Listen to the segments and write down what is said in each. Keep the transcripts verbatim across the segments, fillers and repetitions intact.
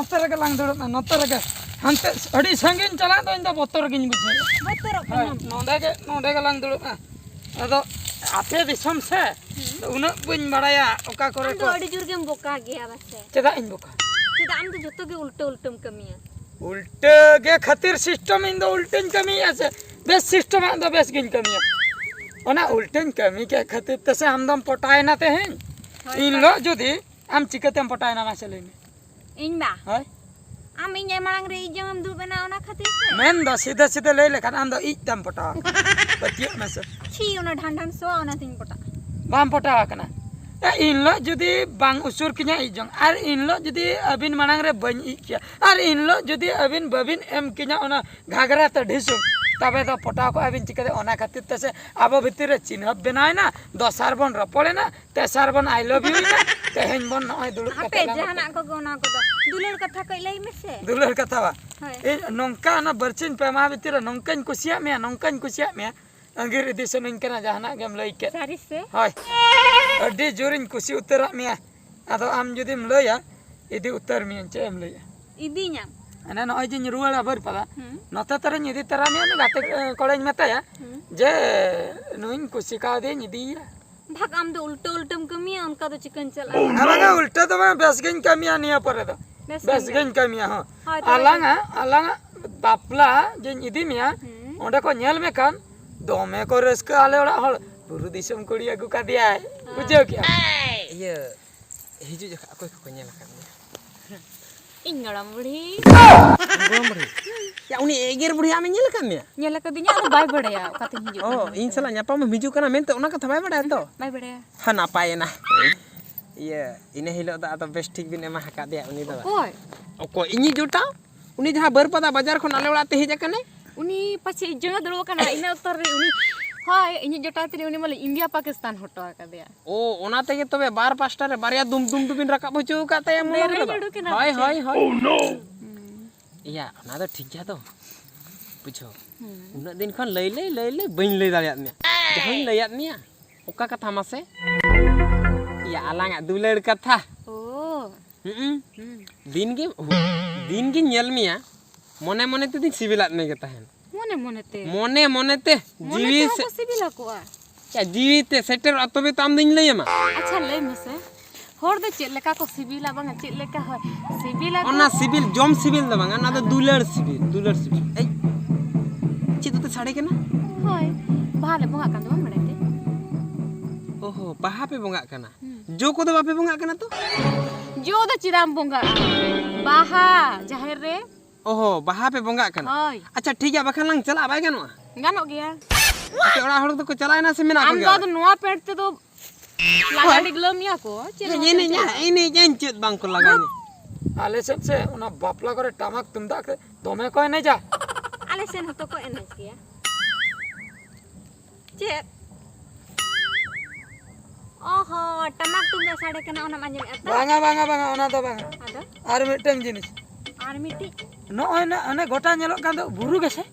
ᱱᱚᱛᱮ ᱨᱮᱜᱮ ᱞᱟᱝ ᱫᱩᱲᱩᱵᱼᱟ, ᱱᱚᱛᱮ ᱨᱮᱜᱮ᱾ ᱦᱟᱱᱛᱮ ᱟᱹᱰᱤ ᱥᱟᱺᱜᱤᱧ ᱪᱟᱞᱟᱜ ᱫᱚ ᱤᱧ ᱫᱚ ᱵᱚᱛᱚᱨ ᱜᱤᱧ ᱵᱩᱡᱷᱟᱹᱣᱟ᱾ ᱵᱚᱛᱚᱨᱚᱜ ᱦᱳᱭ, ᱠᱟᱱᱟᱢ? ᱱᱚᱰᱮ ᱜᱮ, ᱱᱚᱰᱮ ᱜᱮ ᱞᱟᱝ ᱫᱩᱲᱩᱵᱼᱟ᱾ ᱟᱫᱚ ᱟᱯᱮ ᱫᱤᱥᱚᱢ ᱥᱮ, ᱦᱩᱸ᱾ ᱩᱱᱟᱹᱜ ᱵᱟᱹᱧ ᱵᱟᱲᱟᱭᱟ ᱚᱠᱟ ᱠᱚᱨᱮ ᱟᱢ ᱫᱚ ᱠᱚ᱾ ᱟᱹᱰᱤ ᱡᱳᱨ ᱜᱮᱢ ᱵᱚᱠᱟ ᱜᱮᱭᱟ ᱵᱟᱥᱮ? ᱪᱮᱫᱟᱜ ᱤᱧ ᱵᱚᱠᱟ? ᱪᱮᱫᱟᱜ ᱟᱢ ᱫᱚ ᱡᱷᱚᱛᱚ ᱜᱮ ᱩᱞᱴᱟᱹ ᱩᱞᱴᱟᱹᱢ ᱠᱟᱹᱢᱤᱭᱟ? ᱩᱞᱴᱟᱹ ᱜᱮ ᱠᱷᱟᱹᱛᱤᱨ system, ᱤᱧ ᱫᱚ ᱩᱞᱴᱟᱹᱧ ᱠᱟᱹᱢᱤᱭᱟ ᱥᱮ ᱵᱮᱥ system ᱟᱜ ᱫᱚ ᱵᱮᱥ ᱜᱤᱧ ᱠᱟᱹᱢᱤᱭᱟ? ᱚᱱᱟ ᱩᱞᱴᱟᱹᱧ ᱠᱟᱹᱢᱤ ᱠᱮᱫ ᱠᱷᱟᱹᱛᱤᱨ ᱛᱮᱥᱮ ᱟᱢ ᱫᱚᱢ ᱯᱚᱴᱟᱭᱮᱱᱟ ᱛᱮᱦᱮᱧ᱾ ᱦᱳᱭ, ᱤᱧ ᱦᱳᱭ᱾ ᱦᱤᱞᱳᱜ ᱡᱩᱫᱤ ᱟᱢ ᱪᱤᱠᱟᱹᱛᱮᱢ ᱯᱚᱴᱟᱭᱮᱱᱟ ᱢᱟᱥᱮ ᱞᱟᱹᱭ ᱢᱮ? ᱤᱧ ᱵᱟ? ᱦᱳᱭ᱾ ᱟᱢ ᱤᱧ ᱢᱟᱲᱟᱝ ᱨᱮ ᱤᱡ ᱡᱚᱝ ᱮᱢ ᱫᱩᱲᱩᱵ ᱮᱱᱟ, ᱚᱱᱟ ᱠᱷᱟᱹᱛᱤᱨ ᱛᱮ? ᱢᱮᱱ ᱫᱚ ᱥᱤᱫᱷᱟᱹ ᱥᱤᱫᱷᱟᱹ ᱞᱟᱹᱭ ᱞᱮᱠᱷᱟᱱ ᱟᱢ ᱫᱚ ᱤᱡ ᱛᱮᱢ ᱯᱚᱴᱟᱣ ᱟᱠᱟᱱᱟ᱾ ᱯᱟᱹᱛᱭᱟᱹᱜ ᱢᱮ ᱥᱮ᱾ ᱪᱷᱤ, ᱚᱱᱟ ᱰᱷᱟᱱ ᱰᱷᱟᱱ ᱥᱚᱣᱟ, ᱚᱱᱟᱛᱤᱧ ᱯᱚᱴᱟᱜ᱾ ᱵᱟᱢ ᱯᱚᱴᱟᱣ ᱟᱠᱟᱱᱟ᱾ ᱮ, ᱤᱱ ᱦᱤᱞᱳᱜ ᱡᱩᱫᱤ ᱵᱟᱝ ᱩᱥᱩᱨ ᱠᱤᱧᱟ ᱤᱡ ᱡᱚᱝ, ᱟᱨ ᱤᱱ ᱦᱤᱞᱳᱜ ᱡᱩᱫᱤ ᱟᱹᱵᱤᱱ ᱢᱟᱲᱟᱝ ᱨᱮ ᱵᱟᱹᱧ ᱤᱡ ᱠᱮᱭᱟ, ᱟᱨ ᱤᱱ ᱦᱤᱞᱳᱜ ᱡᱩᱫᱤ ᱟᱹᱵᱤᱱ ᱵᱟᱹᱵᱤᱱ ᱮᱢ ᱠᱤᱧᱟ ᱚᱱᱟ ᱜᱷᱟᱜᱽᱨᱟ ᱛᱮ ᱰᱷᱤᱥᱩᱢ, ᱛᱚᱵᱮ ᱫᱚ ᱯᱚᱴᱟᱣ ᱠᱚᱜᱼᱟ ᱵᱤᱱ ᱪᱤᱠᱟᱹᱛᱮ? ᱚᱱᱟ ᱠᱷᱟᱹᱛᱤᱨ ᱛᱮᱥᱮ ᱟᱵᱚ ᱵᱷᱤᱛᱤᱨ ᱨᱮ ᱪᱤᱱᱦᱟᱹᱯ ᱵᱮᱱᱟᱣ ᱮᱱᱟ, ᱫᱚᱥᱟᱨ ᱵᱚᱱ ᱨᱚᱯᱚᱲ ᱮᱱᱟ, ᱛᱮᱥᱟᱨ ᱵᱚᱱ I love you ᱮᱱᱟ, ᱛᱮᱦᱮᱧ ᱵᱚᱱ ᱱᱚᱜᱼᱚᱭ ᱫᱩᱲᱩᱵ ᱦᱟᱯᱮ, ᱠᱟᱛᱮ ᱞᱟᱝ ᱡᱟᱦᱟᱱᱟᱜ ᱠᱚᱜᱮ ᱚᱱᱟ ᱠᱚᱫᱚ ᱫᱩᱞᱟᱹᱲ ᱠᱟᱛᱷᱟ ᱠᱚ ᱞᱟᱹᱭ ᱢᱮᱥᱮ᱾ ᱫᱩᱞᱟᱹᱲ ᱠᱟᱛᱷᱟ ᱵᱟ? ᱦᱳᱭ᱾ ᱤᱧ ᱱᱚᱝᱠᱟ ᱚᱱᱟ ᱵᱟᱨᱥᱤᱧ ᱯᱮ ᱢᱟᱦᱟ ᱵᱷᱤᱛᱤᱨ ᱨᱮ ᱱᱚᱝᱠᱟᱧ ᱠᱩᱥᱤᱭᱟᱜ ᱢᱮᱭᱟ, ᱱᱚᱝᱠᱟᱧ ᱠᱩᱥᱤᱭᱟᱜ ᱢᱮᱭᱟ, ᱟᱸᱜᱤᱨ ᱤᱫᱤ ᱥᱟᱱᱟᱧ ᱠᱟᱱᱟ ᱡᱟᱦᱟᱱᱟᱜ ᱜᱮᱢ ᱞᱟᱹᱭ ᱠᱮᱫ᱾ ᱥᱟᱹᱨᱤ ᱥᱮ? ᱦᱳᱭ᱾ ᱟᱹᱰᱤ ᱡᱳᱨᱤᱧ ᱠᱩᱥᱤ ᱩᱛᱟᱹᱨᱟᱜ ᱢᱮᱭᱟ᱾ ᱟᱫᱚ ᱟᱢ ᱡᱩᱫᱤᱢ ᱞᱟᱹᱭᱟ, ᱤᱫᱤ ᱩᱛᱟᱹᱨ ᱢᱤᱭᱟᱹᱧ, ᱪᱮᱫ ᱮᱢ ᱞᱟᱹᱭᱟ? ᱤᱫᱤᱧᱟᱢ? ᱦᱟᱱᱮ ᱱᱚᱜᱼᱚᱭ ᱡᱮᱧ ᱨᱩᱣᱟᱹᱲᱟ ᱵᱟᱹᱨᱯᱟᱫᱟ, ᱦᱩᱸ᱾ ᱱᱚᱛᱮ ᱛᱚᱨᱮᱧ ᱤᱫᱤ ᱛᱟᱨᱟ ᱢᱮᱭᱟ, ᱩᱱᱤ ᱜᱟᱛᱮ, ᱮ, ᱠᱚᱲᱟᱧ ᱢᱮᱛᱟᱭᱟ ᱦᱩᱸ᱾ ᱡᱮ ᱱᱩᱭᱤᱧ ᱠᱩᱥᱤ ᱠᱟᱣᱫᱮᱭᱟᱧ ᱤᱫᱤᱭᱮᱭᱟ᱾ ᱵᱷᱟᱜᱽ, ᱟᱢ ᱫᱚ ᱩᱞᱴᱟᱹ ᱩᱞᱴᱟᱹᱢ ᱠᱟᱹᱢᱤᱭᱟ, ᱚᱱᱠᱟ ᱫᱚ ᱪᱤᱠᱟᱹᱧ ᱪᱟᱞᱟᱜᱼᱟ? ᱟᱨ ᱵᱟᱝᱟ, ᱩᱞᱴᱟᱹ ᱫᱚ ᱵᱟᱝ, ᱵᱮᱥ ᱜᱤᱧ ᱠᱟᱹᱢᱤᱭᱟ ᱱᱤᱭᱟᱹ ᱯᱚᱨᱮ ᱫᱚ᱾ ᱵᱮᱥ ᱵᱮᱥ ᱜᱮᱢ ᱜᱤᱧ ᱠᱟᱹᱢᱤᱭᱟ, ᱦᱚᱸ᱾ ᱦᱳᱭ, ᱛᱚᱵᱮ ᱟᱞᱟᱝᱟ, ᱟᱞᱟᱝᱟ ᱵᱟᱯᱞᱟ ᱡᱮᱧ ᱤᱫᱤ ᱢᱮᱭᱟ, ᱦᱩᱸ᱾ ᱚᱸᱰᱮ ᱠᱚ ᱧᱮᱞ ᱢᱮ ᱠᱷᱟᱱ ᱫᱚᱢᱮ ᱠᱚ ᱨᱟᱹᱥᱠᱟᱹᱜᱼᱟ ᱟᱞᱮ ᱚᱲᱟᱜ ᱦᱚᱲ, ᱵᱩᱨᱩ ᱫᱤᱥᱚᱢ ᱠᱩᱲᱤ ᱟᱹᱜᱩ ᱠᱟᱫᱮᱭᱟᱭ, ᱦᱮᱸ᱾ ᱵᱩᱡᱷᱟᱹᱣ ᱠᱮᱜᱼᱟ? ᱤᱭᱟᱹ, ᱦᱤᱡᱩᱜ ᱡᱚᱠᱷᱚᱱ ᱚᱠᱚᱭ ᱠᱚᱠᱚ ᱧᱮᱞ ᱟᱠᱟᱫ ᱢᱮᱭᱟ? ᱤᱧ ᱜᱚᱲᱚᱢ ᱵᱩᱲᱦᱤ᱾ ᱜᱚᱲᱚᱢ ᱵᱩᱲᱦᱤ? ᱭᱟ, ᱩᱱᱤ ᱮᱜᱮᱨ ᱵᱩᱲᱦᱤ ᱟᱢᱮ ᱧᱮᱞ ᱟᱠᱟᱫ ᱢᱮᱭᱟ? ᱧᱮᱞ ᱟᱠᱟᱫᱤᱧᱟ, ᱟᱫᱚ ᱵᱟᱭ ᱵᱟᱲᱟᱭᱟ ᱚᱠᱟᱛᱮᱧ ᱦᱤᱡᱩᱜ ᱚ, ᱠᱟᱱᱟ ᱤᱧ ᱢᱮᱱᱛᱮ᱾ ᱥᱟᱞᱟᱜ ᱧᱟᱯᱟᱢ ᱮᱢ ᱦᱤᱡᱩᱜ ᱠᱟᱱᱟ ᱢᱮᱱᱛᱮ ᱚᱱᱟ ᱠᱟᱛᱷᱟ ᱵᱟᱭ ᱵᱟᱲᱟᱭᱟ ᱛᱚ? ᱵᱟᱭ ᱵᱟᱲᱟᱭᱟ᱾ ᱦᱟ, ᱱᱟᱯᱟᱭᱮᱱᱟ᱾ ᱤᱭᱟᱹ, ᱤᱱᱟᱹ ᱦᱤᱞᱳᱜ ᱫᱚ ᱟᱫᱚ ᱵᱮᱥ ᱴᱷᱤᱠ ᱵᱤᱱ ᱮᱢᱟ ᱟᱠᱟᱫᱮᱭᱟ ᱩᱱᱤ ᱫᱚ᱾ ᱚᱠᱚᱭ? ᱚᱠᱚᱭ? ᱤᱧᱤᱡ ᱡᱚᱴᱟᱣ? ᱩᱱᱤ ᱡᱟᱦᱟᱸ ᱵᱟᱹᱨᱯᱟᱫᱟ ᱵᱟᱡᱟᱨ ᱠᱷᱚᱱ ᱟᱞᱮ ᱚᱲᱟᱜ ᱛᱮ ᱦᱮᱡ ᱟᱠᱟᱱᱟᱭ? ᱩᱱᱤ ᱯᱟᱪᱷᱮ ᱤᱡ ᱡᱟᱸᱜᱟ ᱫᱩᱲᱩᱵ ᱟᱠᱟᱱᱟ, ᱤᱱᱟᱹ ᱚᱠᱛᱚ ᱨᱮ ᱩᱱᱤ, ᱦᱳᱭ, ᱤᱧᱤᱡ ᱡᱚᱴᱟᱣ ᱛᱤᱱᱤ ᱩᱱᱤ ᱢᱟᱞᱮ ᱤᱱᱰᱤᱭᱟ ᱯᱟᱠᱤᱥᱛᱟᱱ ᱦᱚᱴᱚ ᱟᱠᱟᱫᱮᱭᱟ᱾ ᱳ, ᱚᱱᱟ ᱛᱮᱜᱮ ᱛᱚᱵᱮ ᱵᱟᱨ ᱯᱟᱥᱴᱟ ᱨᱮ ᱵᱟᱨᱭᱟ ᱫᱩᱢ ᱫᱩᱢ ᱫᱩᱵᱤᱱ ᱨᱟᱠᱟᱵ ᱦᱚᱪᱚ ᱟᱠᱟᱫ ᱛᱟᱭᱟ ᱢᱚᱞᱚᱝ ᱫᱮᱨᱮᱧ ᱨᱮᱫᱚ᱾ ᱩᱰᱩᱠ ᱮᱱᱟ ᱦᱳᱭ, ᱯᱟᱪᱷᱮ᱾ ᱦᱳᱭ, ᱦᱳᱭ᱾ ᱦᱩᱸ᱾ ᱤᱭᱟ, ᱚᱱᱟ ᱫᱚ ᱴᱷᱤᱠ ᱜᱮᱭᱟ ᱛᱚ᱾ ᱵᱩᱡᱷᱟᱹᱣ᱾ ᱦᱩᱸ᱾ ᱩᱱᱟᱹᱜ ᱫᱤᱱ ᱠᱷᱚᱱ ᱞᱟᱹᱭ, ᱞᱟᱹᱭ, ᱞᱟᱹᱭ, ᱞᱟᱹᱭ ᱵᱟᱹᱧ ᱞᱟᱹᱭ ᱫᱟᱲᱮᱭᱟᱫ ᱢᱮᱭᱟ᱾ ᱡᱟᱦᱟᱸᱧ ᱞᱟᱹᱭᱟᱫ ᱢᱮᱭᱟ, ᱚᱠᱟ ᱠᱟᱛᱷᱟ ᱢᱟᱥᱮ? ᱤᱭᱟ, ᱟᱞᱟᱝᱟᱜ ᱫᱩᱞᱟᱹᱲ ᱠᱟᱛᱷᱟ᱾ ᱳ᱾ ᱦᱩᱸ᱾ ᱫᱤᱱ ᱜᱮ, ᱫᱤᱱ ᱜᱤᱧ ᱧᱮᱞ ᱢᱮᱭᱟ, ᱢᱚᱱᱮ ᱢᱚᱱᱮ ᱛᱮᱫᱚᱧ ᱥᱤᱵᱤᱞᱟᱫ ᱢᱮᱜᱮ ᱛᱟᱦᱮᱱ᱾ ᱢᱚᱱᱮ ᱢᱚᱱᱮ ᱛᱮ? ᱢᱚᱱᱮ ᱢᱚᱱᱮ ᱛᱮ᱾ ᱢᱚᱱᱮ ᱡᱤᱣᱤ ᱛᱮᱦᱚᱸ ᱥᱮ- ᱠᱚ ᱥᱤᱵᱤᱞ ᱟᱠᱚᱣᱟ᱾ ᱪᱮᱫ ᱡᱤᱣᱤ ᱛᱮ ᱥᱮᱴᱮᱨᱚᱜᱼᱟ, ᱛᱚᱵᱮ ᱛᱚ ᱟᱢ ᱫᱚᱧ ᱞᱟᱹᱭ ᱟᱢᱟ᱾ ᱟᱪᱪᱷᱟ, ᱞᱟᱹᱭ ᱢᱮᱥᱮ, ᱦᱚᱲ ᱫᱚ ᱪᱮᱫ ᱞᱮᱠᱟ ᱠᱚ ᱥᱤᱵᱤᱞᱟ, ᱵᱟᱝᱟ ᱪᱮᱫ ᱞᱮᱠᱟ ᱦᱚᱭ ᱥᱤᱵᱤᱞᱟ ᱠᱚ? ᱚᱱᱟ ᱥᱤᱵᱤᱞ, ᱡᱚᱢ ᱥᱤᱵᱤᱞ ᱫᱚ ᱵᱟᱝᱟ, ᱚᱱᱟ ᱫᱚ ᱫᱩᱞᱟᱹᱲ ᱥᱤᱵᱤᱞ, ᱫᱩᱞᱟᱹᱲ ᱥᱤᱵᱤᱞ᱾ ᱮᱭ, ᱪᱮᱫ ᱛᱮ ᱥᱟᱰᱮ ᱠᱟᱱᱟ? ᱦᱳᱭ, ᱵᱟᱦᱟ ᱞᱮ ᱵᱚᱸᱜᱟᱜ ᱠᱟᱱ ᱫᱚ, ᱵᱟᱢ ᱵᱟᱲᱟᱭ ᱛᱮ? ᱚᱦᱚ, ᱵᱟᱦᱟ ᱯᱮ ᱵᱚᱸᱜᱟᱜ ᱠᱟᱱᱟ? ᱦᱩᱸ᱾ ᱡᱚ ᱠᱚᱫᱚ ᱵᱟᱯᱮ ᱵᱚᱸᱜᱟᱜ ᱠᱟᱱᱟ ᱛᱚ? ᱡᱚ ᱫᱚ ᱪᱮᱫᱟᱜ ᱮᱢ ᱵᱚᱸᱜᱟᱜᱼᱟ? ᱵᱟᱦᱟ, ᱡᱟᱦᱮᱨ ᱨᱮ᱾ ᱚᱦᱚ, ᱵᱟᱦᱟ ᱯᱮ ᱵᱚᱸᱜᱟᱜ ᱠᱟᱱᱟ? ᱦᱳᱭ᱾ ᱟᱪᱪᱷᱟ, ᱴᱷᱤᱠ ᱜᱮᱭᱟ, ᱵᱟᱠᱷᱟᱱ ᱞᱟᱝ ᱪᱟᱞᱟᱜᱼᱟ, ᱵᱟᱭ ᱜᱟᱱᱚᱜᱼᱟ? ᱜᱟᱱᱚᱜ ᱜᱮᱭᱟ᱾ ᱟᱯᱮ ᱚᱲᱟᱜ ᱦᱚᱲ ᱫᱚᱠᱚ ᱪᱟᱞᱟᱣᱮᱱᱟ ᱥᱮ ᱢᱮᱱᱟᱜ ᱟᱢ ᱫᱚ ᱠᱚᱜᱮᱭᱟ? ᱟᱫᱚ ᱱᱚᱣᱟ ᱯᱮᱱᱴ ᱛᱮᱫᱚ ᱞᱟᱜᱟ ᱦᱳᱭ᱾ ᱰᱤᱜᱞᱟᱹᱣ ᱢᱮᱭᱟ ᱠᱚ᱾ ᱪᱮᱫ ᱮᱱᱮᱡ, ᱦᱚᱸ ᱮᱱᱮᱡ, ᱪᱮᱫ ᱦᱚᱸ᱾ ᱮᱱᱮᱡ, ᱮᱱᱮᱡ ᱪᱮᱫ ᱵᱟᱝ ᱠᱚ ᱞᱟᱜᱟᱣ ᱢᱮᱭᱟ? ᱟᱞᱮ ᱥᱮᱫ ᱥᱮ ᱚᱱᱟ ᱵᱟᱯᱞᱟ ᱠᱚᱨᱮ ᱴᱟᱢᱟᱠ ᱛᱩᱢᱫᱟᱜ ᱛᱮ ᱫᱚᱢᱮ ᱠᱚ ᱮᱱᱮᱡᱟ᱾ ᱟᱞᱮ ᱥᱮᱱ ᱦᱚᱸᱛᱚ ᱠᱚ ᱮᱱᱮᱡ ᱜᱮᱭᱟ᱾ ᱪᱮᱫ? ᱚ ᱦᱚᱸ, ᱴᱟᱢᱟᱠ ᱛᱩᱢᱫᱟᱜ ᱥᱟᱰᱮ ᱠᱟᱱᱟ, ᱚᱱᱟᱢ ᱟᱸᱡᱚᱢᱮᱫᱼᱟ ᱛᱚ? ᱵᱟᱝᱟ, ᱵᱟᱝᱟ, ᱵᱟᱝᱟ, ᱚᱱᱟ ᱫᱚ ᱵᱟᱝᱟ᱾ ᱟᱫᱚ? ᱟᱨ ᱢᱤᱫᱴᱟᱝ ᱡᱤᱱᱤᱥ᱾ ᱟᱨ ᱢᱤᱫᱴᱤᱡ? ᱱᱚᱜᱼᱚᱭ ᱱᱟ, ᱚᱱᱮ ᱜᱚᱴᱟ ᱧᱮᱞᱚᱜ ᱠᱟᱱ ᱫᱚ ᱵᱩᱨᱩ ᱜᱮᱥᱮ?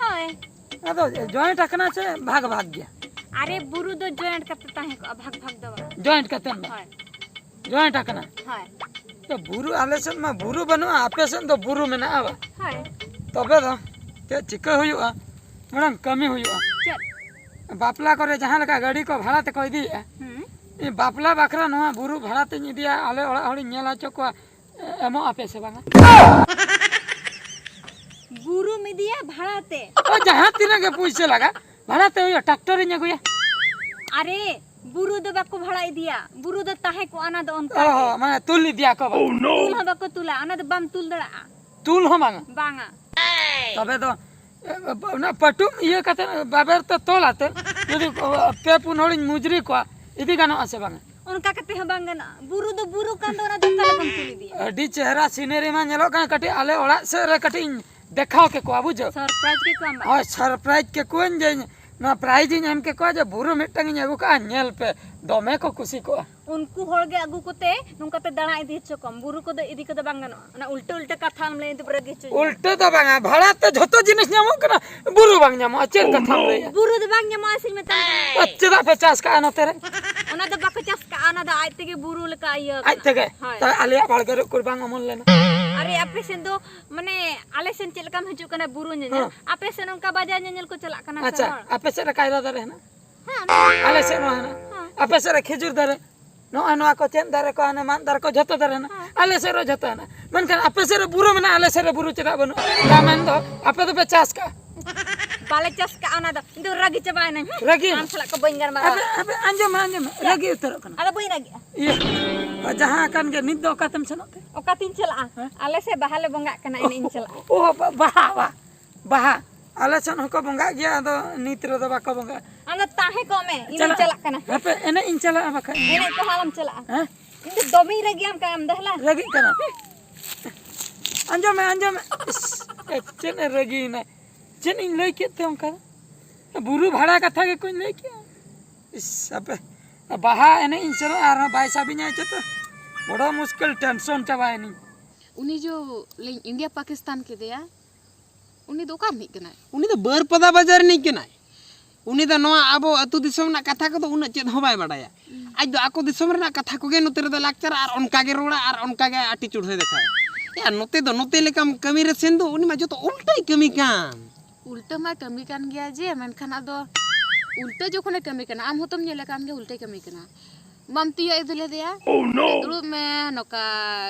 ᱦᱳᱭ᱾ ᱟᱫᱚ ᱡᱚᱭᱮᱱᱴ ᱟᱠᱟᱱᱟ ᱥᱮ ᱵᱷᱟᱜᱽ ᱵᱷᱟᱜᱽ ᱜᱮᱭᱟ? ᱟᱨᱮ, ᱵᱩᱨᱩ ᱫᱚ ᱡᱚᱭᱮᱱᱴ ᱠᱟᱛᱮ ᱛᱟᱦᱮᱸ ᱠᱚᱜᱼᱟ, ᱵᱷᱟᱜᱽ ᱵᱷᱟᱜᱽ ᱫᱚ ᱵᱟᱝ᱾ ᱡᱚᱭᱮᱱᱴ ᱠᱟᱛᱮ ᱢᱟ᱾ ᱦᱳᱭ᱾ ᱡᱚᱭᱮᱱᱴ ᱟᱠᱟᱱᱟ? ᱦᱳᱭ᱾ ᱛᱚ ᱵᱩᱨᱩ ᱟᱞᱮ ᱥᱮᱫ ᱢᱟ ᱵᱩᱨᱩ ᱵᱟᱹᱱᱩᱜᱼᱟ, ᱟᱯᱮ ᱥᱮᱫ ᱫᱚ ᱵᱩᱨᱩ ᱢᱮᱱᱟᱜᱼᱟ ᱵᱟ? ᱦᱳᱭ᱾ ᱛᱚᱵᱮ ᱫᱚ ᱪᱮᱫ ᱪᱤᱠᱟᱹ ᱦᱩᱭᱩᱜᱼᱟ? ᱢᱟᱲᱟᱝ ᱠᱟᱹᱢᱤ ᱦᱩᱭᱩᱜᱼᱟ᱾ ᱪᱮᱫ? ᱵᱟᱯᱞᱟ ᱠᱚᱨᱮ ᱡᱟᱦᱟᱸ ᱞᱮᱠᱟ ᱜᱟᱹᱰᱤ ᱠᱚ ᱵᱷᱟᱲᱟ ᱛᱮᱠᱚ ᱤᱫᱤᱭᱮᱫᱼᱟ, ᱦᱩᱸ᱾ ᱤᱧ ᱵᱟᱯᱞᱟ ᱵᱟᱠᱷᱨᱟ ᱱᱚᱣᱟ ᱵᱩᱨᱩ ᱵᱷᱟᱲᱟ ᱛᱤᱧ ᱤᱫᱤᱭᱟ, ᱟᱞᱮ ᱚᱲᱟᱜ ᱦᱚᱲᱤᱧ ᱧᱮᱞ ᱦᱚᱪᱚ ᱠᱚᱣᱟ, ᱮ-, ᱮᱢᱚᱜ ᱟᱯᱮ ᱥᱮ ᱵᱟᱝᱟ? ᱵᱩᱨᱩᱢ ᱤᱫᱤᱭᱟ ᱵᱷᱟᱲᱟ ᱛᱮ? ᱳ, ᱡᱟᱦᱟᱸ ᱛᱤᱱᱟᱹᱜ ᱜᱮ ᱯᱩᱭᱥᱟᱹ ᱞᱟᱜᱟᱜ, ᱵᱷᱟᱲᱟ ᱛᱮ ᱦᱩᱭᱩᱜᱼᱟ, ᱴᱨᱟᱠᱴᱚᱨᱤᱧ ᱟᱹᱜᱩᱭᱟ᱾ ᱟᱨᱮ, ᱵᱩᱨᱩ ᱫᱚ ᱵᱟᱠᱚ ᱵᱷᱟᱲᱟ ᱤᱫᱤᱭᱟ, ᱵᱩᱨᱩ ᱫᱚ ᱛᱟᱦᱮᱸ ᱠᱚᱜᱼᱟ, ᱚᱱᱟ ᱫᱚ ᱚᱱᱠᱟ ᱚ, ᱜᱮ᱾ ᱢᱟᱱᱮ ᱛᱩᱞ ᱤᱫᱤᱭᱟ ᱠᱚ ᱵᱟᱝ? ᱛᱩᱞ ᱦᱚᱸ ᱵᱟᱠᱚ ᱛᱩᱞᱟ, ᱚᱱᱟ ᱫᱚ ᱵᱟᱢ ᱛᱩᱞ ᱫᱟᱲᱮᱭᱟᱜᱼᱟ᱾ ᱛᱩᱞ ᱦᱚᱸ ᱵᱟᱝᱟ? ᱵᱟᱝᱟ᱾ ᱛᱚᱵᱮ ᱫᱚ, ᱮ, ᱚᱱᱟ ᱯᱟᱹᱴᱩᱵ ᱤᱭᱟᱹ ᱠᱟᱛᱮ, ᱵᱟᱵᱮᱨ ᱛᱮ ᱛᱚᱞ ᱟᱛᱮ, ᱡᱩᱫᱤ ᱯᱮ ᱯᱩᱱ ᱦᱚᱲᱤᱧ ᱢᱩᱡᱽᱨᱤ ᱠᱚᱣᱟ, ᱤᱫᱤ ᱜᱟᱱᱚᱜᱼᱟ ᱥᱮ ᱵᱟᱝᱟ? ᱚᱱᱠᱟ ᱠᱟᱛᱮ ᱦᱚᱸ ᱵᱟᱝ ᱜᱟᱱᱚᱜᱼᱟ᱾ ᱵᱩᱨᱩ ᱫᱚ ᱵᱩᱨᱩ ᱠᱟᱱ ᱫᱚ, ᱚᱱᱟ ᱫᱚ ᱚᱠᱟ ᱞᱮᱠᱟᱢ ᱛᱩᱞ ᱤᱫᱤᱭᱟ? ᱟᱹᱰᱤ ᱪᱮᱦᱨᱟ ᱥᱤᱱᱟᱹᱨᱤ ᱢᱟ ᱧᱮᱞᱚᱜ ᱠᱟᱱᱟ, ᱠᱟᱹᱴᱤᱡ ᱟᱞᱮ ᱚᱲᱟᱜ ᱥᱮᱫ ᱨᱮ ᱠᱟᱹᱴᱤᱡ ᱤᱧ ᱫᱮᱠᱷᱟᱣ ᱠᱮᱠᱚᱣᱟ, ᱵᱩᱡᱷᱟᱹᱣ? ᱥᱟᱨᱯᱨᱟᱭᱤᱡᱽ ᱠᱮᱠᱚᱣᱟᱢ ᱵᱟ? ᱦᱳᱭ, ᱥᱟᱨᱯᱨᱟᱭᱤᱡᱽ ᱠᱮᱠᱚᱣᱟᱹᱧ ᱡᱮ ᱤᱧ ᱱᱚᱣᱟ ᱯᱨᱟᱭᱤᱡᱽ ᱤᱧ ᱮᱢ ᱠᱮᱠᱚᱣᱟ ᱡᱮ ᱵᱩᱨᱩ ᱢᱤᱫᱴᱟᱝ ᱤᱧ ᱟᱹᱜᱩ ᱠᱟᱜᱼᱟ, ᱧᱮᱞ ᱯᱮ, ᱫᱚᱢᱮ ᱠᱚ ᱠᱩᱥᱤ ᱠᱚᱜᱼᱟ᱾ ᱩᱱᱠᱩ ᱦᱚᱲ ᱜᱮ ᱟᱹᱜᱩ ᱠᱚᱛᱮ ᱱᱚᱝᱠᱟ ᱯᱮ ᱫᱟᱬᱟ ᱤᱫᱤ ᱦᱚᱪᱚ ᱠᱚᱢ, ᱵᱩᱨᱩ ᱠᱚᱫᱚ ᱤᱫᱤ ᱠᱚᱫᱚ ᱵᱟᱝ ᱜᱟᱱᱚᱜᱼᱟ᱾ ᱚᱱᱟ ᱩᱞᱴᱟᱹ ᱩᱞᱴᱟᱹ ᱠᱟᱛᱷᱟ ᱟᱢ ᱞᱟᱹᱭ ᱫᱚ ᱨᱟᱹᱜᱤ ᱦᱚᱪᱚᱧᱟ᱾ ᱩᱞᱴᱟᱹ ᱫᱚ ᱵᱟᱝᱟ, ᱵᱷᱟᱲᱟ ᱛᱮ ᱡᱷᱚᱛᱚ ᱡᱤᱱᱤᱥ ᱧᱟᱢᱚᱜ ᱠᱟᱱᱟ, ᱵᱩᱨᱩ ᱵᱟᱝ ᱧᱟᱢᱚᱜᱼᱟ, ᱪᱮᱫ ᱠᱟᱛᱷᱟᱢ ᱞᱟᱹᱭᱟ? ᱵᱩᱨᱩ ᱫᱚ ᱵᱟᱝ ᱧᱟᱢᱚᱜᱼᱟ ᱥᱤᱧ ᱢᱮᱛᱟᱢ ᱠᱟᱱᱟ᱾ ᱟᱨ ᱪᱮᱫᱟᱜ ᱯᱮ ᱪᱟᱥ ᱠᱟᱜᱼᱟ ᱱᱚᱛᱮ ᱨᱮ? ᱚᱱᱟ ᱫᱚ ᱵᱟᱠᱚ ᱪᱟᱥ ᱠᱟᱜᱼᱟ᱾ ᱚᱱᱟ ᱫᱚ ᱟᱡ ᱛᱮᱜᱮ ᱵᱩᱨᱩ ᱞᱮᱠᱟ ᱤᱭᱟᱹ ᱟᱡ ᱠᱟᱱᱟ᱾ ᱛᱮᱜᱮ? ᱦᱳᱭ᱾ ᱛᱚ ᱟᱞᱮᱭᱟᱜ ᱵᱟᱲᱜᱮ ᱨᱮ ᱩᱠᱩᱨ ᱵᱟᱝ ᱚᱢᱚᱱ ᱞᱮᱱᱟ? ᱟᱨᱮ, ᱟᱯᱮ ᱥᱮᱱ ᱫᱚ, ᱢᱟᱱᱮ, ᱟᱞᱮ ᱥᱮᱱ ᱪᱮᱫ ᱞᱮᱠᱟᱢ ᱦᱤᱡᱩᱜ ᱠᱟᱱᱟ ᱵᱩᱨᱩ ᱧᱮᱧᱮᱞ, ᱦᱮᱸ᱾ ᱟᱯᱮ ᱥᱮᱱ ᱚᱱᱠᱟ ᱵᱟᱡᱟᱨ ᱧᱮᱧᱮᱞ ᱠᱚ ᱪᱟᱞᱟᱜ ᱠᱟᱱᱟ ᱥᱮ ᱟᱪᱪᱷᱟ, ᱦᱚᱲ? ᱟᱯᱮ ᱥᱮᱫ ᱨᱮ ᱠᱟᱭᱨᱟ ᱫᱟᱨᱮ ᱦᱮᱱᱟᱜ? ᱦᱮᱸ᱾ ᱟᱞᱮ ᱥᱮᱫ ᱦᱚᱸ ᱦᱮᱱᱟᱜ᱾ ᱦᱮᱸ᱾ ᱟᱯᱮ ᱥᱮᱫ ᱨᱮ ᱠᱷᱮᱡᱩᱨ ᱫᱟᱨᱮ, ᱱᱚᱜᱼᱚᱭ ᱱᱚᱣᱟ ᱠᱚ ᱪᱮᱫ ᱫᱟᱨᱮ ᱠᱚ, ᱦᱟᱱᱮ ᱢᱟᱫ ᱫᱟᱨᱮ ᱠᱚ, ᱡᱷᱚᱛᱚ ᱫᱟᱨᱮ ᱦᱮᱱᱟᱜ᱾ ᱦᱮᱸ᱾ ᱟᱞᱮ ᱥᱮᱫ ᱨᱮ ᱡᱷᱚᱛᱚ ᱦᱮᱱᱟᱜ᱾ ᱢᱮᱱᱠᱷᱟᱱ ᱟᱯᱮ ᱥᱮᱫ ᱨᱮ ᱵᱩᱨᱩ ᱢᱮᱱᱟᱜᱼᱟ, ᱟᱞᱮ ᱥᱮᱫ ᱨᱮ ᱵᱩᱨᱩ ᱪᱮᱫᱟᱜ ᱵᱟᱹᱱᱩᱜᱼᱟ? ᱭᱟ ᱢᱮᱱᱫᱚ ᱟᱯᱮ ᱫᱚᱯᱮ ᱪᱟᱥ ᱠᱟᱜᱼᱟ᱾ ᱵᱟᱞᱮ ᱪᱟᱥ ᱠᱟᱜᱼᱟ ᱚᱱᱟ ᱫᱚ᱾ ᱤᱧ ᱫᱚ ᱨᱟᱹᱜᱤ ᱪᱟᱵᱟᱭᱮᱱᱟᱹᱧ᱾ ᱦᱮᱸ? ᱨᱟᱹᱜᱤ? ᱟᱢ ᱥᱟᱞᱟᱜ ᱠᱚ ᱵᱟᱹᱧ ᱜᱟᱞᱢᱟᱨᱟᱣᱟ᱾ ᱟᱯᱮ, ᱟᱯᱮ ᱟᱸᱡᱚᱢ ᱢᱮ, ᱟᱸᱡᱚᱢ ᱢᱮ᱾ ᱪᱮᱫ? ᱨᱟᱹᱜᱤ ᱩᱛᱟᱹᱨᱚᱜ ᱠᱟᱱᱟ᱾ ᱟᱫᱚ ᱵᱟᱹᱧ ᱨᱟᱹᱜᱤᱜᱼᱟ᱾ ᱤᱭᱟᱹ, ᱡᱟᱦᱟᱸ ᱟᱠᱟᱱ ᱜᱮ, ᱱᱤᱛ ᱫᱚ ᱚᱠᱟ ᱛᱮᱢ ᱥᱮᱱᱚᱜ ᱛᱮ? ᱚᱠᱟᱛᱤᱧ ᱪᱟᱞᱟᱜᱼᱟ? ᱦᱮᱸ? ᱟᱞᱮ ᱥᱮᱫ ᱵᱟᱦᱟ ᱞᱮ ᱵᱚᱸᱜᱟᱜ ᱠᱟᱱᱟ, ᱮᱱᱮᱡ ᱤᱧ ᱪᱟᱞᱟᱜᱼᱟ᱾ ᱚ, ᱵᱟ-, ᱵᱟᱦᱟ, ᱵᱟ-, ᱵᱟᱦᱟ᱾ ᱟᱞᱮ ᱥᱮᱫ ᱦᱚᱸᱠᱚ ᱵᱚᱸᱜᱟᱜ ᱜᱮᱭᱟ, ᱟᱫᱚ ᱱᱤᱛ ᱨᱮᱫᱚ ᱵᱟᱠᱚ ᱵᱚᱸᱜᱟᱜᱼᱟ᱾ ᱟᱢ ᱫᱚ ᱛᱟᱦᱮᱸ ᱠᱚᱜ ᱢᱮ, ᱤᱧ ᱫᱚᱧ ᱪᱟᱞᱟᱜ ᱠᱟᱱᱟ᱾ ᱦᱟᱯᱮ, ᱮᱱᱮᱡ ᱤᱧ ᱪᱟᱞᱟᱜᱼᱟ ᱵᱟᱠᱷᱟᱡ᱾ ᱮᱱᱮᱡ ᱠᱚᱦᱚᱸ ᱟᱞᱚᱢ ᱪᱟᱞᱟᱜᱼᱟ᱾ ᱦᱮᱸ? ᱤᱧ ᱫᱚ ᱫᱚᱢᱮᱧ ᱨᱟᱹᱜᱤᱭᱟᱢ ᱠᱟᱱᱟ, ᱟᱢ ᱫᱚ ᱦᱮᱞᱟ᱾ ᱨᱟᱹᱜᱤᱜ ᱠᱟᱱᱟ᱾ ᱟᱸᱡᱚᱢ ᱢᱮ, ᱟᱸᱡᱚᱢ ᱢᱮ᱾ ᱤᱥ, ᱮ, ᱪᱮᱫ ᱮ ᱨᱟᱹᱜᱤᱭᱮᱱᱟ? ᱪᱮᱫ ᱤᱧ ᱞᱟᱹᱭ ᱠᱮᱫ ᱛᱮ ᱚᱱᱠᱟ? ᱵᱩᱨᱩ ᱵᱷᱟᱲᱟ ᱠᱟᱛᱷᱟ ᱜᱮᱠᱚᱧ ᱞᱟᱹᱭ ᱠᱮᱫᱼᱟ᱾ ᱤᱥ, ᱟᱯᱮ, ᱵᱟᱦᱟ ᱮᱱᱮᱡ ᱤᱧ ᱥᱮᱱᱚᱜᱼᱟ, ᱟᱨᱦᱚᱸ ᱵᱟᱭ ᱥᱟᱵᱤᱧᱟ ᱪᱮᱛᱟ᱾ ᱵᱚᱲᱚ ᱢᱩᱥᱠᱤᱞ, ᱴᱮᱱᱥᱚᱱ ᱪᱟᱵᱟᱭᱮᱱᱤᱧ᱾ ᱩᱱᱤ ᱡᱚ ᱞᱟᱹᱭ ᱤᱱᱰᱤᱭᱟ ᱯᱟᱠᱤᱥᱛᱟᱱ ᱠᱮᱫᱮᱭᱟ, ᱩᱱᱤ ᱫᱚ ᱚᱠᱟ ᱨᱤᱱᱤᱡ ᱠᱟᱱᱟᱭ? ᱩᱱᱤ ᱫᱚ ᱵᱟᱹᱨᱯᱟᱫᱟ ᱵᱟᱡᱟᱨ ᱨᱤᱱᱤᱡ ᱠᱟᱱᱟᱭ᱾ ᱩᱱᱤ ᱫᱚ ᱱᱚᱣᱟ ᱟᱵᱚ ᱟᱹᱛᱩ ᱫᱤᱥᱚᱢ ᱨᱮᱱᱟᱜ ᱠᱟᱛᱷᱟ ᱠᱚᱫᱚ ᱩᱱᱟᱹᱜ ᱪᱮᱫ ᱦᱚᱸ ᱵᱟᱭ ᱵᱟᱰᱟᱭᱟ᱾ ᱦᱩᱸ᱾ ᱟᱡ ᱫᱚ ᱟᱠᱚ ᱫᱤᱥᱚᱢ ᱨᱮᱱᱟᱜ ᱠᱟᱛᱷᱟ ᱠᱚᱜᱮ ᱱᱚᱛᱮ ᱨᱮᱫᱚ ᱞᱟᱠᱪᱟᱨᱟ ᱟᱨ ᱚᱱᱠᱟ ᱜᱮ ᱨᱚᱲᱟ ᱟᱨ ᱚᱱᱠᱟ ᱜᱮ attitude ᱦᱚᱸᱭ ᱫᱮᱠᱷᱟᱣᱟ᱾ ᱭᱟ, ᱱᱚᱛᱮ ᱫᱚ ᱱᱚᱛᱮ ᱞᱮᱠᱟᱢ ᱠᱟᱹᱢᱤ ᱨᱮ ᱥᱮᱱ ᱫᱚ ᱩᱱᱤ ᱢᱟ ᱡᱚᱛᱚ ᱩᱞᱴᱟᱹᱭ ᱠᱟᱹᱢᱤ ᱠᱟᱱ᱾ ᱩᱞᱴᱟᱹ ᱢᱟ ᱠᱟᱹᱢᱤ ᱠᱟᱱ ᱜᱮᱭᱟ ᱡᱮ, ᱢᱮᱱᱠᱷᱟᱱ ᱟᱫᱚ ᱩᱞᱴᱟᱹ ᱡᱚᱠᱷᱚᱱᱮ ᱠᱟᱹᱢᱤ ᱠᱟᱱᱟ, ᱟᱢ ᱦᱚᱸᱛᱚᱢ ᱧᱮᱞᱮ ᱠᱟᱱ ᱜᱮᱭᱟ ᱩᱞᱴᱟᱹᱭ ᱠᱟᱹᱢᱤ ᱠᱟᱱᱟ᱾ ᱵᱟᱢ ᱛᱤᱭᱳᱜ ᱤᱫᱤ ᱞᱮᱫᱮᱭᱟ? Oh no! ᱫᱩᱲᱩᱵ ᱢᱮ, ᱱᱚᱝᱠᱟ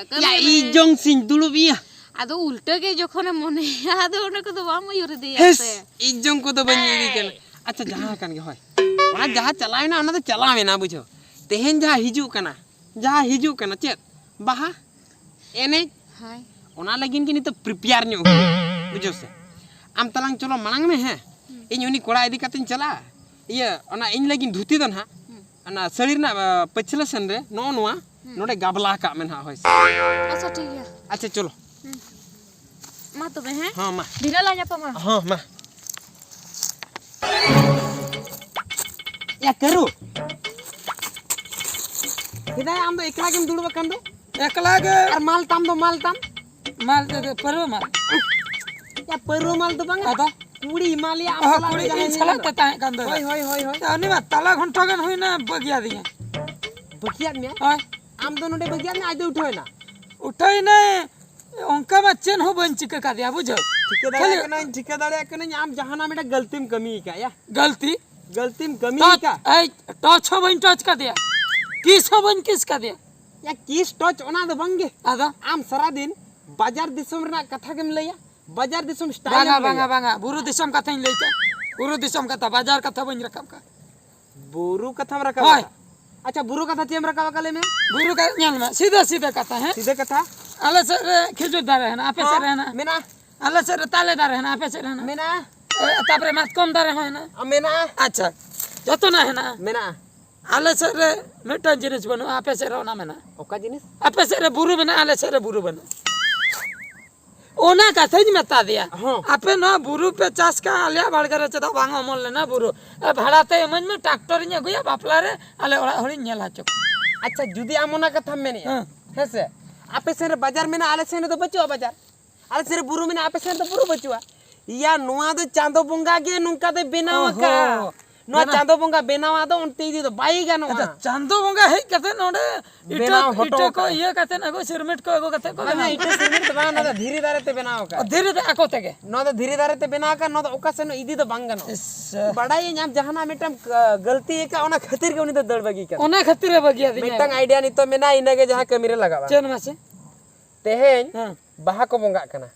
ᱠᱟᱹᱢᱤ ᱭᱟ, ᱢᱮ᱾ ᱤᱧ ᱡᱚᱝ ᱥᱤᱧ ᱫᱩᱲᱩᱵ ᱤᱭᱟᱹ᱾ ᱟᱫᱚ ᱩᱞᱴᱟᱹ ᱜᱮ ᱡᱚᱠᱷᱚᱱᱮ ᱢᱚᱱᱮᱭᱟ, ᱟᱫᱚ ᱚᱱᱟ ᱠᱚᱫᱚ ᱵᱟᱢ ᱩᱭᱦᱟᱹᱨ ᱤᱫᱤᱭᱟ ᱦᱮᱥ, ᱥᱮ᱾ ᱤᱧ ᱡᱚᱝ ᱠᱚᱫᱚ ᱵᱟᱹᱧ ᱤᱫᱤ ᱠᱟᱱᱟ᱾ ᱟᱪᱪᱷᱟ, ᱡᱟᱦᱟᱸ ᱠᱟᱱ ᱜᱮ ᱦᱳᱭ, ᱚᱱᱟ ᱡᱟᱦᱟᱸ ᱪᱟᱞᱟᱣᱮᱱᱟ, ᱚᱱᱟ ᱫᱚ ᱪᱟᱞᱟᱣᱮᱱᱟ, ᱵᱩᱡᱷᱟᱹᱣ᱾ ᱛᱮᱦᱮᱧ ᱡᱟᱦᱟᱸ ᱦᱤᱡᱩᱜ ᱠᱟᱱᱟ, ᱡᱟᱦᱟᱸ ᱦᱤᱡᱩᱜ ᱠᱟᱱᱟ, ᱪᱮᱫ? ᱵᱟᱦᱟ ᱮᱱᱮᱡ᱾ ᱦᱳᱭ᱾ ᱚᱱᱟ ᱞᱟᱹᱜᱤᱫ ᱜᱮ ᱱᱤᱛᱚᱜ prepare ᱧᱚᱜ ᱦᱩᱭᱩᱜᱼᱟ, ᱵᱩᱡᱷᱟᱹᱣ ᱥᱮ᱾ ᱟᱢ ᱛᱟᱞᱟᱝ ᱪᱚᱞᱚ ᱢᱟᱲᱟᱝ ᱢᱮ, ᱦᱮᱸ? ᱦᱩᱸ᱾ ᱤᱧ ᱩᱱᱤ ᱠᱚᱲᱟ ᱤᱫᱤ ᱠᱟᱛᱮᱧ ᱪᱟᱞᱟᱜᱼᱟ᱾ ᱤᱭᱟᱹ, ᱚᱱᱟ ᱤᱧ ᱞᱟᱹᱜᱤᱫ ᱫᱷᱩᱛᱤ ᱫᱚ ᱱᱟᱦᱟᱜ, ᱦᱩᱸ᱾ ᱚᱱᱟ ᱥᱟᱹᱲᱤ ᱨᱮᱱᱟᱜ, ᱟ, ᱯᱟᱹᱪᱷᱞᱟᱹ ᱥᱮᱱ ᱨᱮ ᱱᱚᱜᱼᱚ ᱱᱚᱣᱟ, ᱦᱩᱸ᱾ ᱱᱚᱰᱮ ᱜᱟᱵᱞᱟ ᱠᱟᱜ ᱢᱮ ᱱᱟᱦᱟᱜ, ᱦᱳᱭ ᱥᱮ᱾ ᱟᱪᱪᱷᱟ, ᱴᱷᱤᱠ ᱜᱮᱭᱟ᱾ ᱟᱪᱪᱷᱟ, ᱪᱚᱞᱚ᱾ ᱦᱩᱸ᱾ ᱢᱟ ᱛᱚᱵᱮ, ᱦᱮᱸ? ᱦᱚᱸ, ᱢᱟ᱾ ᱫᱷᱤᱱᱟᱹᱱ ᱞᱟᱝ ᱧᱟᱯᱟᱢᱟ᱾ ᱦᱚᱸ, ᱢᱟ᱾ ᱭᱟ, ᱠᱟᱹᱨᱩ᱾ ᱥᱮᱫᱟᱭ ᱟᱢ ᱫᱚ ᱮᱠᱞᱟ ᱜᱮᱢ ᱫᱩᱲᱩᱵ ᱟᱠᱟᱱ ᱫᱚ? ᱮᱠᱞᱟ ᱜᱮ᱾ ᱟᱨ ᱢᱟᱞ ᱛᱟᱢ ᱫᱚ, ᱢᱟᱞ ᱛᱟᱢ? ᱢᱟᱞ ᱛᱮᱫᱚ ᱯᱟᱹᱨᱣᱟᱹ ᱢᱟᱞ᱾ ᱭᱟ, ᱯᱟᱹᱨᱣᱟᱹ ᱢᱟᱞ ᱫᱚ ᱵᱟᱝᱟ᱾ ᱟᱫᱚ? ᱠᱩᱲᱤ ᱢᱟᱞ ᱭᱟ, ᱟᱢ ᱚ, ᱥᱟᱞᱟᱜ ᱠᱩᱲᱤ ᱨᱮ ᱡᱟᱦᱟᱸᱭ ᱤᱧ ᱥᱟᱞᱟᱜ ᱦᱮᱡ ᱛᱮ ᱞᱮᱱᱟ᱾ ᱛᱟᱦᱮᱸ ᱠᱟᱱ ᱫᱚ᱾ ᱦᱳᱭ, ᱦᱳᱭ, ᱦᱳᱭ, ᱦᱳᱭ᱾ ᱛᱚ, ᱩᱱᱤ ᱢᱟ ᱛᱟᱞᱟ ᱜᱷᱚᱱᱴᱟ ᱜᱟᱱ ᱦᱩᱭᱱᱟ ᱵᱟᱹᱜᱤᱭᱟᱫᱤᱧᱟ᱾ ᱵᱟᱹᱜᱤᱭᱟᱫ ᱢᱮᱭᱟ? ᱦᱳᱭ᱾ ᱟᱢ ᱫᱚ ᱱᱚᱰᱮ ᱵᱟᱹᱜᱤᱭᱟᱫ ᱢᱮᱭᱟ, ᱟᱡ ᱫᱚ ᱩᱴᱷᱟᱹᱣ ᱮᱱᱟ? ᱩᱴᱷᱟᱹᱣ ᱮᱱᱟᱭ, ᱚᱱᱠᱟ ᱢᱟ ᱪᱮᱫ ᱦᱚᱸ ᱵᱟᱹᱧ ᱪᱤᱠᱟᱹ ᱠᱟᱫᱮᱭᱟ, ᱵᱩᱡᱷᱟᱹᱣ᱾ ᱴᱷᱤᱠᱟᱹ ᱠᱷᱟᱹᱞᱤ ᱫᱟᱲᱮᱭᱟᱜ ᱠᱟᱹᱱᱟᱹᱧ, ᱴᱷᱤᱠᱟᱹ ᱫᱟᱲᱮᱭᱟᱜ ᱠᱟᱹᱱᱟᱹᱧ, ᱟᱢ ᱡᱟᱦᱟᱱᱟᱜ ᱢᱤᱫᱴᱟᱝ ᱜᱟᱹᱞᱛᱤᱢ ᱠᱟᱹᱢᱤ ᱟᱠᱟᱫ ᱭᱟ᱾ ᱜᱟᱹᱞᱛᱤ? ᱜᱟᱹᱞᱛᱤᱢ ᱠᱟᱹᱢᱤ ᱴᱚᱪ, ᱟᱠᱟᱫ᱾ ᱮᱭ, ᱴᱚᱪ ᱦᱚᱸ ᱵᱟᱹᱧ ᱴᱚᱪ ᱠᱟᱫᱮᱭᱟ, ᱠᱤᱥ ᱦᱚᱸ ᱵᱟᱹᱧ ᱠᱤᱥ ᱠᱟᱫᱮᱭᱟ᱾ ᱭᱟ, ᱠᱤᱥ ᱴᱚᱪ ᱚᱱᱟ ᱫᱚ ᱵᱟᱝᱜᱮ᱾ ᱟᱫᱚ? ᱟᱢ ᱥᱟᱨᱟᱫᱤᱱ ᱵᱟᱡᱟᱨ ᱫᱤᱥᱚᱢ ᱨᱮᱱᱟᱜ ᱠᱟᱛᱷᱟ ᱜᱮᱢ ᱞᱟᱹᱭᱟ, ᱵᱟᱡᱟᱨ ᱫᱤᱥᱚᱢ ᱥᱴᱟᱭᱤᱞ ᱵᱟᱝᱟ, ᱮᱢ ᱞᱟᱹᱭᱟ᱾ ᱵᱟᱝᱟ, ᱵᱟᱝᱟ, ᱵᱩᱨᱩ ᱫᱤᱥᱚᱢ ᱠᱟᱛᱷᱟᱧ ᱞᱟᱹᱭ ᱠᱟᱜ, ᱵᱩᱨᱩ ᱫᱤᱥᱚᱢ ᱠᱟᱛᱷᱟ, ᱵᱟᱡᱟᱨ ᱠᱟᱛᱷᱟ ᱵᱟᱹᱧ ᱨᱟᱠᱟᱵ ᱠᱟᱜ᱾ ᱵᱩᱨᱩ ᱠᱟᱛᱷᱟᱢ ᱨᱟᱠᱟᱵ ᱦᱳᱭ᱾ ᱟᱠᱟᱫ᱾ ᱟᱪᱪᱷᱟ, ᱵᱩᱨᱩ ᱠᱟᱛᱷᱟ ᱪᱮᱫ ᱮᱢ ᱨᱟᱠᱟᱵ ᱟᱠᱟᱫ, ᱞᱟᱹᱭ ᱢᱮ? ᱵᱩᱨᱩ ᱠᱟ-, ᱧᱮᱞ ᱢᱮ, ᱥᱤᱫᱷᱟᱹ ᱥᱤᱫᱷᱟᱹ ᱠᱟᱛᱷᱟ, ᱦᱮᱸ? ᱥᱤᱫᱷᱟᱹ ᱠᱟᱛᱷᱟ᱾ ᱟᱞᱮ ᱥᱮᱫ ᱨᱮ ᱠᱷᱤᱡᱩᱨ ᱫᱟᱨᱮ ᱦᱮᱱᱟᱜᱼᱟ, ᱟᱯᱮ ᱥᱮᱫ ᱨᱮ ᱦᱮᱱᱟᱜᱼᱟ? ᱢᱮᱱᱟᱜᱼᱟ᱾ ᱟᱞᱮ ᱥᱮᱫ ᱨᱮ ᱛᱟᱞᱮ ᱫᱟᱨᱮ ᱦᱮᱱᱟᱜᱼᱟ, ᱟᱯᱮ ᱥᱮᱫ ᱨᱮ ᱦᱮᱱᱟᱜᱼᱟ? ᱢᱮᱱᱟᱜᱼᱟ᱾ ᱮ, ᱛᱟᱯᱚᱨᱮ ᱢᱟᱛᱠᱚᱢ ᱫᱟᱨᱮ ᱦᱚᱸ ᱦᱮᱱᱟᱜᱼᱟ᱾ ᱟ, ᱢᱮᱱᱟᱜᱼᱟ᱾ ᱟᱪᱪᱷᱟ, ᱡᱚᱛᱚᱱᱟᱜ ᱦᱮᱱᱟᱜᱼᱟ᱾ ᱢᱮᱱᱟᱜᱼᱟ᱾ ᱟᱞᱮ ᱥᱮᱫ ᱨᱮ ᱢᱤᱫᱴᱟᱝ ᱡᱤᱱᱤᱥ ᱵᱟᱹᱱᱩᱜᱼᱟ, ᱟᱯᱮ ᱥᱮᱫ ᱨᱮ ᱚᱱᱟ ᱢᱮᱱᱟᱜᱼᱟ᱾ ᱚᱠᱟ ᱡᱤᱱᱤᱥ? ᱟᱯᱮ ᱥᱮᱫ ᱨᱮ ᱵᱩᱨᱩ ᱢᱮᱱᱟᱜᱼᱟ, ᱟᱞᱮ ᱥᱮᱫ ᱨᱮ ᱵᱩᱨᱩ ᱵᱟᱹᱱᱩᱜᱼᱟ᱾ ᱚᱱᱟ ᱠᱟᱛᱷᱟᱧ ᱢᱮᱛᱟ ᱫᱮᱭᱟ᱾ ᱦᱚᱸ᱾ ᱟᱯᱮ ᱱᱚᱣᱟ ᱵᱩᱨᱩ ᱯᱮ ᱪᱟᱥ ᱠᱟᱜᱼᱟ, ᱟᱞᱮᱭᱟᱜ ᱵᱟᱲᱜᱮ ᱨᱮ ᱪᱮᱫᱟᱜ ᱵᱟᱝ ᱚᱢᱚᱱ ᱞᱮᱱᱟ ᱵᱩᱨᱩ? ᱮ, ᱵᱷᱟᱲᱟ ᱛᱮ ᱤᱢᱟᱹᱧ ᱢᱮ, ᱴᱨᱟᱠᱴᱚᱨᱤᱧ ᱟᱹᱜᱩᱭᱟ, ᱵᱟᱯᱞᱟ ᱨᱮ ᱟᱞᱮ ᱚᱲᱟᱜ ᱦᱚᱲᱤᱧ ᱧᱮᱞ ᱦᱚᱪᱚ ᱠᱚᱣᱟ᱾ ᱟᱪᱪᱷᱟ, ᱡᱩᱫᱤ ᱟᱢ ᱚᱱᱟ ᱠᱟᱛᱷᱟᱢ ᱢᱮᱱᱮᱜᱼᱟ, ᱦᱮᱸ᱾ ᱦᱮᱸ ᱥᱮ? ᱟᱯᱮ ᱥᱮᱱ ᱨᱮ ᱵᱟᱡᱟᱨ ᱢᱮᱱᱟᱜᱼᱟ, ᱟᱞᱮ ᱥᱮᱱ ᱨᱮᱫᱚ ᱵᱟᱹᱪᱩᱜᱼᱟ ᱵᱟᱡᱟᱨ᱾ ᱟᱞᱮ ᱥᱮᱱ ᱨᱮ ᱵᱩᱨᱩ ᱢᱮᱱᱟᱜᱼᱟ, ᱟᱯᱮ ᱥᱮᱱ ᱨᱮᱫᱚ ᱵᱩᱨᱩ ᱵᱟᱹᱪᱩᱜᱼᱟ᱾ ᱭᱟ, ᱱᱚᱣᱟ ᱫᱚ ᱪᱟᱸᱫᱚ ᱵᱚᱸᱜᱟ ᱜᱮ ᱱᱚᱝᱠᱟ ᱫᱚᱭ ᱵᱮᱱᱟᱣ ᱚᱦᱚ᱾ ᱟᱠᱟᱫᱼᱟ᱾ ᱱᱚᱣᱟ ᱵᱮᱱᱟᱣ᱾ ᱪᱟᱸᱫᱚ ᱵᱚᱸᱜᱟ ᱵᱮᱱᱟᱣᱟᱜ ᱫᱚ ᱚᱱᱛᱮ ᱤᱫᱤ ᱫᱚ ᱵᱟᱭ ᱜᱟᱱᱚᱜᱼᱟ᱾ ᱟᱪᱪᱷᱟ, ᱪᱟᱸᱫᱚ ᱵᱚᱸᱜᱟ ᱦᱮᱡ ᱠᱟᱛᱮ ᱱᱚᱰᱮ ᱤᱴᱟᱹ, ᱵᱮᱱᱟᱣ ᱦᱚᱴᱚ ᱤᱴᱟᱹ ᱠᱚ ᱟᱠᱟᱫᱼᱟᱭ᱾ ᱤᱭᱟᱹ ᱠᱟᱛᱮ ᱟᱹᱜᱩ, ᱥᱤᱨᱢᱤᱴ ᱠᱚ ᱟᱹᱜᱩ ᱠᱟᱛᱮ ᱠᱚ ᱵᱟᱝᱟ, ᱵᱮᱱᱟᱣ᱾ ᱤᱴᱟᱹ ᱥᱤᱨᱢᱤᱴ ᱫᱚ ᱵᱟᱝ, ᱱᱚᱣᱟ ᱫᱚ ᱫᱷᱤᱨᱤ ᱫᱟᱨᱮ ᱛᱮ ᱵᱮᱱᱟᱣ ᱟᱠᱟᱫ᱾ ᱚ, ᱫᱷᱤᱨᱤ ᱫᱚ ᱟᱠᱚ ᱛᱮᱜᱮ? ᱱᱚᱣᱟ ᱫᱚ ᱫᱷᱤᱨᱤ ᱫᱟᱨᱮ ᱛᱮ ᱵᱮᱱᱟᱣ ᱟᱠᱟᱫ, ᱱᱚᱣᱟ ᱫᱚ ᱚᱠᱟ ᱥᱮᱱ ᱦᱚᱸ ᱤᱫᱤ ᱫᱚ ᱵᱟᱝ ᱜᱟᱱᱚᱜᱼᱟ᱾ ᱤᱥ᱾ ᱵᱟᱰᱟᱭᱟᱹᱧ ᱟᱢ ᱡᱟᱦᱟᱱᱟᱜ ᱢᱤᱫᱴᱟᱝ, ᱟ, ᱜᱟᱹᱞᱛᱤ ᱟᱠᱟᱫ, ᱚᱱᱟ ᱠᱷᱟᱹᱛᱤᱨ ᱜᱮ ᱩᱱᱤ ᱫᱚ ᱫᱟᱹᱲ ᱵᱟᱹᱜᱤ ᱠᱟᱱᱟ᱾ ᱚᱱᱟ ᱠᱷᱟᱹᱛᱤᱨ ᱮ ᱵᱟᱹᱜᱤ ᱟᱹᱫᱤᱧᱟ᱾ ᱢᱤᱫᱴᱟᱝ idea ᱱᱤᱛᱚᱜ ᱢᱮᱱᱟᱜᱼᱟ, ᱤᱱᱟᱹᱜᱮ ᱡᱟᱦᱟᱸ ᱠᱟᱹᱢᱤ ᱨᱮ ᱞᱟᱜᱟᱜᱼᱟ᱾ ᱪᱮᱫ ᱢᱟᱥᱮ? ᱛᱮᱦᱮᱧ ᱦᱮᱸ᱾ ᱵᱟᱦᱟ ᱠᱚ ᱵᱚᱸᱜᱟᱜ ᱠᱟᱱᱟ᱾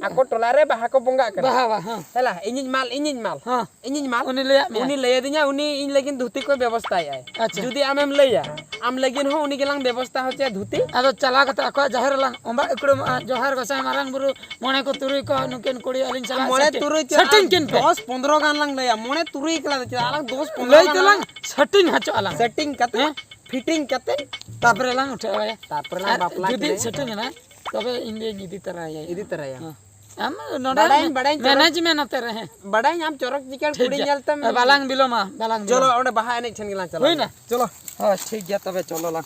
ᱟᱠᱚ ᱴᱚᱞᱟ ᱨᱮ ᱵᱟᱦᱟ ᱠᱚ ᱵᱚᱸᱜᱟᱜ ᱠᱟᱱᱟ᱾ ᱵᱟᱦᱟ, ᱵᱟᱦᱟ, ᱦᱮᱸ᱾ ᱦᱮᱞᱟ, ᱤᱧᱤᱧ ᱢᱟᱞ, ᱤᱧᱤᱧ ᱢᱟᱞ᱾ ᱦᱮᱸ᱾ ᱤᱧᱤᱧ ᱢᱟᱞ᱾ ᱩᱱᱤ ᱞᱟᱹᱭᱟᱫ ᱢᱮᱭᱟ? ᱩᱱᱤ ᱞᱟᱹᱭ ᱟᱹᱫᱤᱧᱟ, ᱩᱱᱤ ᱤᱧ ᱞᱟᱹᱜᱤᱫ ᱫᱷᱩᱛᱤ ᱠᱚᱭ ᱵᱮᱵᱚᱥᱛᱟᱭᱮᱫᱼᱟᱭ᱾ ᱟᱪᱪᱷᱟ᱾ ᱡᱩᱫᱤ ᱟᱢᱮᱢ ᱞᱟᱹᱭᱟ, ᱟᱢ ᱞᱟᱹᱜᱤᱫ ᱦᱚᱸ ᱩᱱᱤ ᱜᱮᱞᱟᱝ ᱵᱮᱵᱚᱥᱛᱟ ᱦᱚᱪᱚᱭᱟ ᱫᱷᱩᱛᱤ᱾ ᱟᱫᱚ ᱪᱟᱞᱟᱣ ᱠᱟᱛᱮ ᱟᱠᱚᱣᱟᱜ ᱡᱟᱦᱮᱨ ᱨᱮᱞᱟᱝ ᱚᱸᱵᱟ ᱩᱠᱲᱩᱢᱚᱜᱼᱟ, ᱡᱚᱦᱟᱨ ᱜᱚᱸᱥᱟᱭ ᱢᱟᱨᱟᱝ ᱵᱩᱨᱩ, ᱢᱚᱬᱮ ᱠᱚ ᱛᱩᱨᱩᱭ ᱠᱚ, ᱱᱩᱠᱤᱱ ᱠᱩᱲᱤ ᱟᱹᱞᱤᱧ ᱥᱟᱞᱟᱜ ᱢᱚᱬᱮ ᱥᱮᱴᱤᱝ, ᱛᱩᱨᱩᱭ ᱪᱮᱫ, ᱥᱮᱴᱤᱝ ᱟᱨ ᱠᱤᱱ ᱯᱮ᱾ ᱫᱚᱥ ᱯᱚᱱᱫᱽᱨᱚ ᱜᱟᱱ ᱞᱟᱝ ᱞᱟᱹᱭᱟ, ᱢᱚᱬᱮ ᱛᱩᱨᱩᱭ ᱮᱠᱞᱟ ᱫᱚ ᱪᱮᱫ, ᱟᱞᱟᱝ ᱫᱚᱥ ᱯᱚᱱᱫᱽᱨᱚ ᱞᱟᱹᱭ ᱜᱟᱱ ᱛᱮᱞᱟᱝ ᱞᱟᱝ ᱥᱮᱴᱤᱝ ᱦᱚᱪᱚᱜᱼᱟ ᱞᱟᱝ᱾ ᱥᱮᱴᱤᱝ ᱠᱟᱛᱮ, ᱦᱮᱸ? ᱯᱷᱤᱴᱤᱝ ᱠᱟᱛᱮ᱾ ᱛᱟᱯᱚᱨᱮ ᱞᱟᱝ ᱩᱴᱷᱟᱹᱣᱟᱭᱟ᱾ ᱛᱟᱯᱚᱨᱮ ᱞᱟᱝ ᱟᱨ ᱵᱟᱯᱞᱟ ᱡᱩᱫᱤ ᱠᱤᱱᱟᱹᱧ᱾ ᱥᱮᱴᱤᱝ ᱮᱱᱟ, ᱛᱚᱵᱮ ᱤᱧ ᱫᱚᱧ ᱤᱫᱤ ᱛᱚᱨᱟᱭᱟ᱾ ᱤᱫᱤ ᱛᱚᱨᱟᱭᱟ᱾ ᱦᱮᱸ᱾ ᱟᱢ ᱱᱚᱰᱮ ᱵᱟᱰᱟᱭᱟᱹᱧ, ᱢᱮ-, ᱵᱟᱰᱟᱭᱟᱹᱧ, ᱪᱚᱨᱚᱠ ᱢᱮᱱᱮᱡᱽ ᱢᱮ ᱱᱚᱛᱮ ᱨᱮ, ᱦᱮᱸ᱾ ᱵᱟᱰᱟᱭᱟᱹᱧ ᱟᱢ ᱪᱚᱨᱚᱠ ᱪᱤᱠᱟᱹᱲ ᱴᱷᱤᱠ ᱠᱩᱲᱤ ᱜᱮᱭᱟ᱾ ᱧᱮᱞ ᱛᱮᱢ᱾ ᱮ, ᱵᱟᱞᱟᱝ ᱵᱤᱞᱚᱢᱟ, ᱵᱟᱞᱟᱝ ᱪᱚᱞᱚ, ᱵᱤᱞᱚᱢᱟ᱾ ᱚᱸᱰᱮ ᱵᱟᱦᱟ ᱮᱱᱮᱡ ᱴᱷᱮᱱ ᱜᱮᱞᱟᱝ ᱪᱟᱞᱟᱜ ᱦᱩᱭᱱᱟ? ᱜᱮᱭᱟ᱾ ᱪᱚᱞᱚ᱾ ᱦᱳᱭ, ᱴᱷᱤᱠ ᱜᱮᱭᱟ, ᱛᱚᱵᱮ ᱪᱚᱞᱚ ᱞᱟᱝ᱾